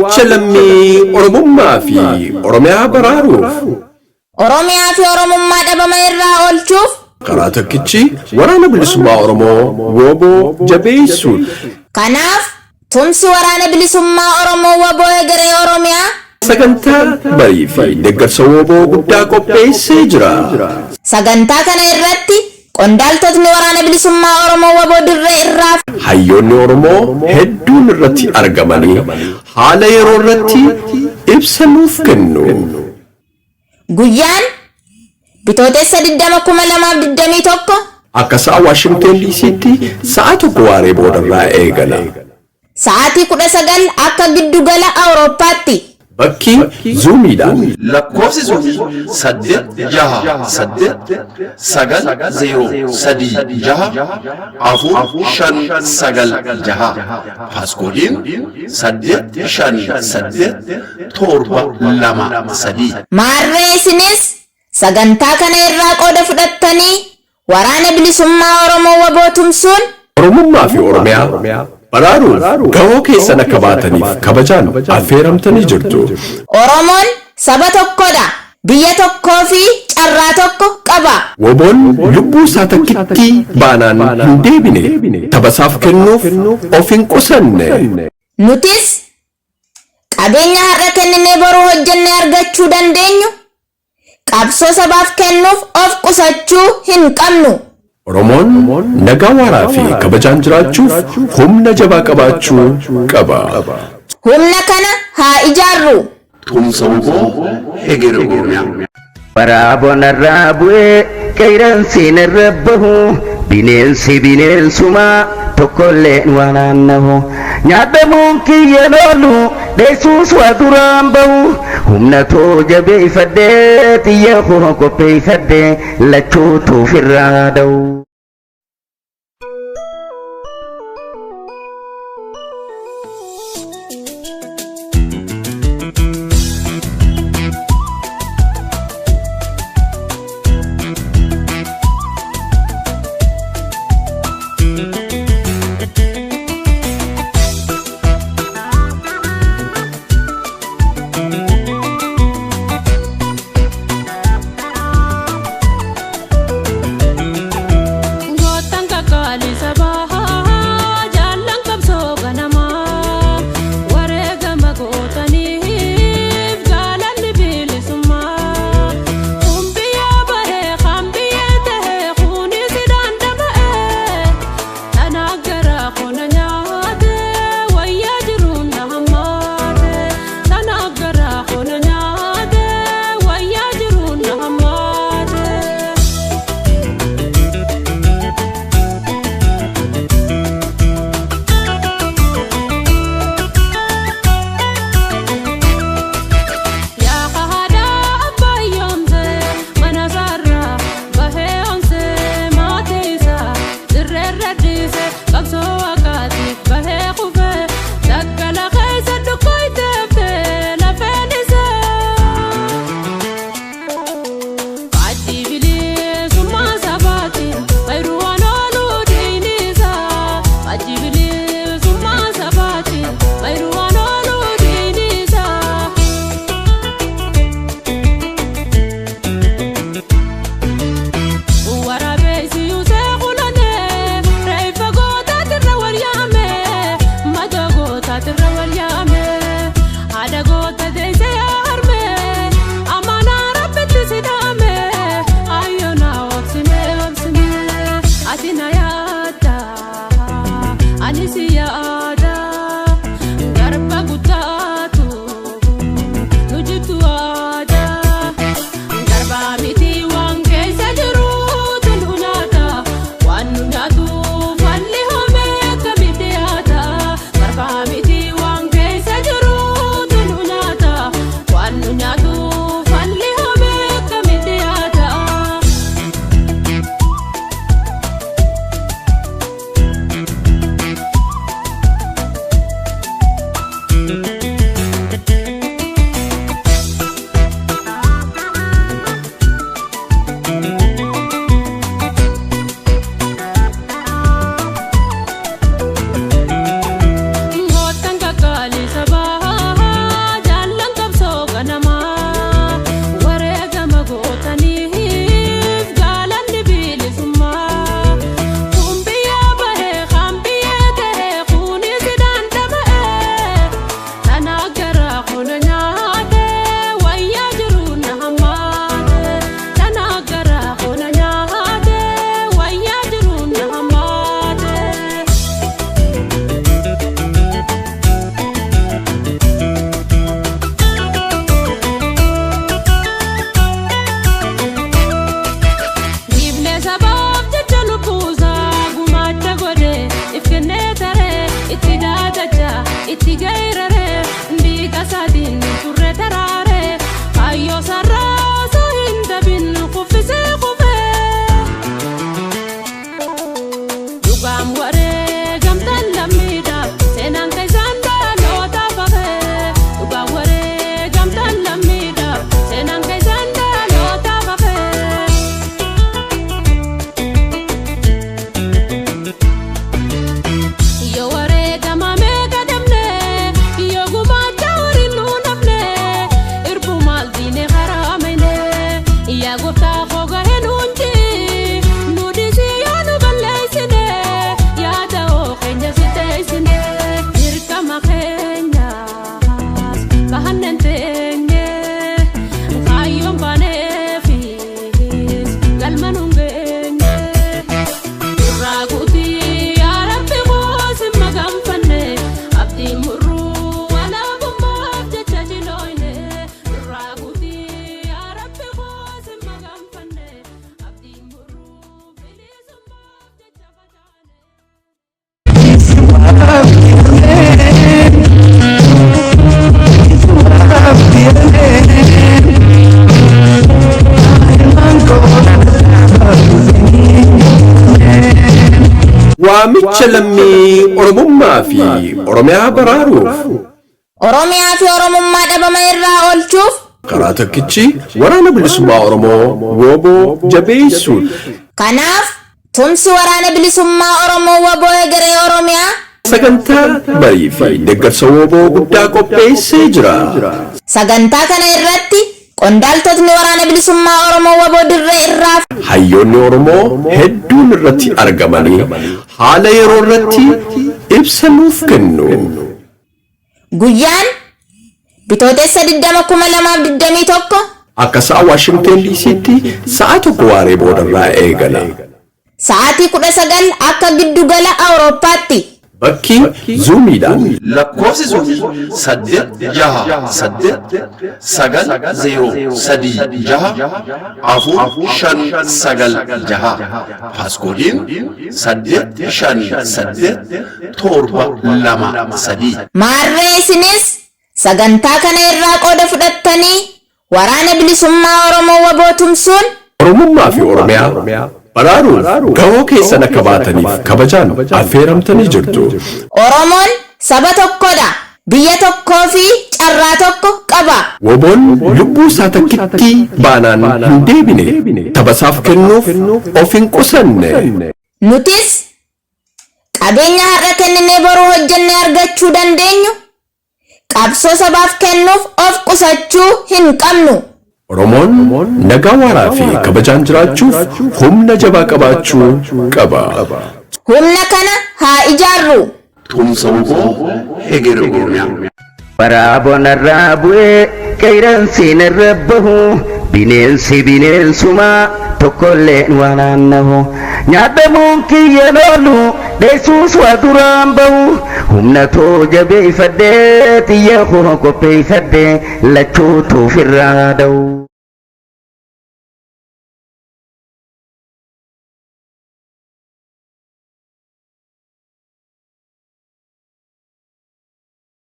Waamicha lammii Oromummaa fi Oromiyaa baraaruuf. Oromiyaa fi Oromummaa dhabama irraa oolchuuf. Karaa tokkichi Waraana Bilisummaa Oromoo WBO jabeessuudha. Kanaaf, tumsi Waraana Bilisummaa Oromoo wbo egeree Oromiyaa. Sagantaa marii fi deggarsa wbo guddaa qopheessee jira. Sagantaa kana irratti qondaaltotni Waraana Bilisummaa Oromoo wbo dirree irraa. Hayyoonni Oromoo hedduun irratti argamanii haala yeroo irratti ibsa nuuf kennu. Guyyaan, Bitootessa 20, 2021. Akka sa'a Washington DCtti sa'a 1 waaree boodarraa eegala. Sa'aatii 19 akka giddu gala Awurooppaatti. Bakki Zoomiidhaan. Lakkoofsi Zoomii 8 6 8 9 0 3 6 4 5 9 6 Paaskoodiin 8 5 8 7 2 3. Maarree isinis sagantaa kana irraa qooda fudhattanii Waraana Bilisummaa Oromoo wbo tumsuun. Oromummaa fi Oromiyaa baraaruuf gahoo keessan akka baataniif kabajaan affeeramtanii jirtu. Oromoon saba tokkodha, biyya tokkoo fi carraa tokko qaba. Wbon lubbuu isaa takkittii baanaan hin deebine. Tabasaaf kennuuf of hin qusanne. Nutis qabeenya har'a kenninee boru hojjennee argachuu dandeenyu Qabsoo sabaaf kennuuf of qusachuu hin qabnu. Oromoon nagaa waaraa fi kabajaan jiraachuuf humna jabaa qabaachuu qaba. Humna kana haa ijaarru. Tumsa wbo Hegeree Oromiyaa. Waraaboo narraa bu'ee qeeyransi narra bahu bineensi bineensumaa tokkolleen waan naannahu nyaadhamuun kiyyan oolu dheessuus waa duraan bahu humna too jabeeffadhee xiyya koo qopheeffadhee lachuutu ofirraa dha'u. Waamicha lammii Oromummaa fi Oromiyaa baraaruuf. Oromiyaa fi Oromummaa dhabama irraa oolchuuf. Karaa tokkichi Waraana Bilisummaa Oromoo WBO jabeessuudha. Kanaaf tumsi Waraana Bilisummaa Oromoo wbo Hegeree Oromiyaa. Sagantaa barii fi deeggarsa wbo guddaa qopheessee jira. Sagantaa kana irratti qondaaltotni Waraana Bilisummaa Oromoo wbo dirree irraa. Hayyoonni Oromoo hedduun irratti argamanii haala yeroo irratti ibsa nuuf kennu. Guyyaan, Bitootessa 20, 2021. Akka sa'a Waashingteen DCtti sa'a 1 waaree boodarraa eegala. Sa'aatii 19 akka giddu gala Awurooppaatti. Bakki Zuumiidhaan. Lakkoofsi Zuumii 8 6 8 9 0 3 6 4 5 9 6 Paaskoodiin 8 5 8 7 2 3. Maarree isinis sagantaa kana irraa qooda fudhattanii Waraana Bilisummaa Oromoo wbo tumsuun. Oromummaa fi Oromiyaa baraaruuf gahoo keessan akka baataniif kabajaan affeeramtanii jirtu. Oromoon saba tokkodha, biyya tokkoo fi carraa tokko qaba. Wbon lubbuu isaa takkittii baanaan hin deebine, taphasaaf kennuuf of hin qusanne. Nutis qabeenya har'a kenninee boru hojjennee argachuu dandeenyu qabsoo sabaaf kennuuf of qusachuu hin qabnu. Oromoon nagaa waaraa fi kabajaan jiraachuuf humna jabaa qabaachuu qaba. Humna kana haa ijaarru! Tumsa wbo Hegeree Oromiyaa. Waraaboo narraa bu'ee qeeyransi narra bahu bineensi bineensuma tokkolleen waa naannahu nyaadhamuun kiyyan oolu dheessuus waa duraan bahu humna too jabeeffadhee xiyya koo qopheeffadhee lachuutu ofirraa dha'u.